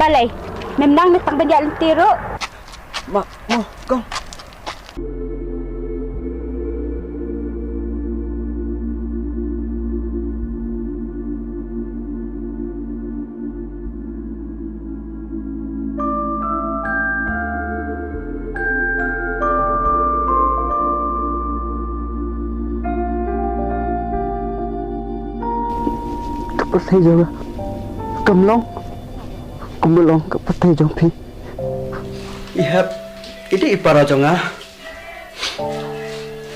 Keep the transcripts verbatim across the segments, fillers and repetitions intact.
Lei, mem nang ne tang ban ïaid lynti ruh. Ma, mo, kong. Ka pyrthei jong nga kam long, kam long ka pyrthei jong phi. I hep, i dei i para jong nga.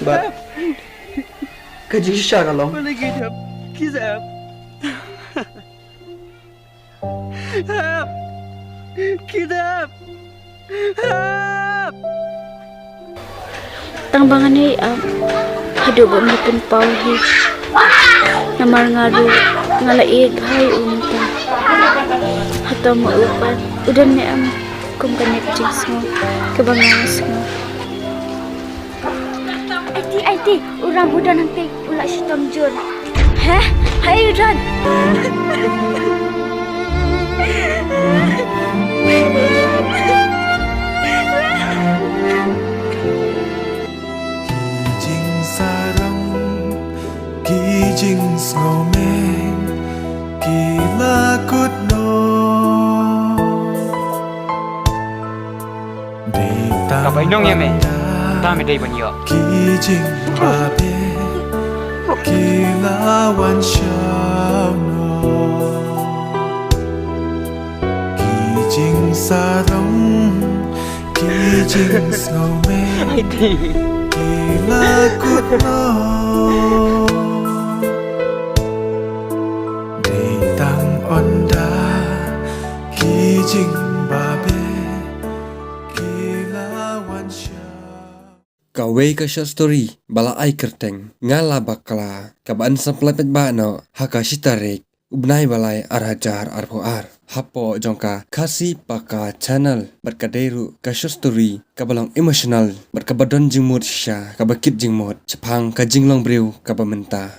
Bad ka jingshisha ka long. Ki dep. Hep! Ki dep! Hep! Tang ba ngan ïai ap haduh ba un ïa pynpaw hi. Namar nga ruh nga la ïeit bha ïa u mynta. Hato ma u pat u don ne em kum kane ka jingsngew kaba nga sngew. Aiti, aiti, u Ram u don hangtei, u la shitom jur. Heh, hai u don. Ki jingsarong, ki jingsngewmeng, ki la kut noh. Dei tang ka bai nong ïa me, ynda ta me dei ban ïoh. Ki jingbabe ki la wan shaw noh. Ki jingsarong, ki jingsngewmeng, ki la kut noh. Dei tang ynda ki jingbabe ki la wan shaw. Kawei ka short story ba la ai kyrteng Nga La Bakla, kaba yn sa pynlait paidbah noh ha ka shi tarik u bnai ba lai ar hajar arphew ar. Hapoh jong ka Khasi Paka Channel, bad ka dei ruh ka short story kaba long emotional bad kaba don jingmut shisha, kaba kit jingmut shaphang ka jinglong briew kaba mynta.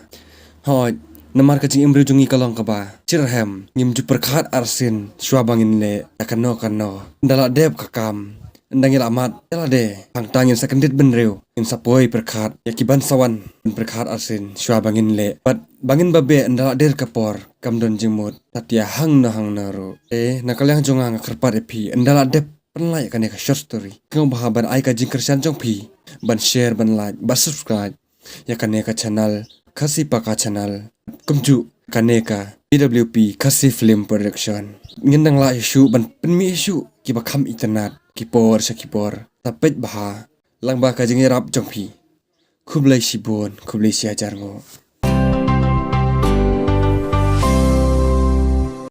Hooid, namar ka jingim briew jong ngi ka long kaba shitrhem, ngim ju pyrkhat arsien shuwa ba ngin leh ïa kano kano. Ynda la dep ka kam, ynda ngi la mad ïa lade, hangta ngin sa kyndit bynriew, ngin sa poi pyrkhat ïa ki ban sa wan, ban pyrkhat arsien shuwa ba ngin leh. Bad ba ngin ba beh ynda la der ka por, kam don jingmut satia hangno hangno ruh. Te na ka liang jong nga, nga kyrpad ïa phi, ynda la dep pynlait ïa kane ka short story, kynmaw bha ban ai ka jingkyrshan jong phi ban share, ban like, ban subscribe ïa kane ka channel, Khasi Paka Channel, kumjuh kane ka P W P Khasi Film Production. Ngin nang lah shuh ban pynmih shuh kiba kham itynnad, ki por sha ki por. Sa peit bha lyngba ka jingïarap jong phi. Khublei shibun, khublei shi hajar nguh.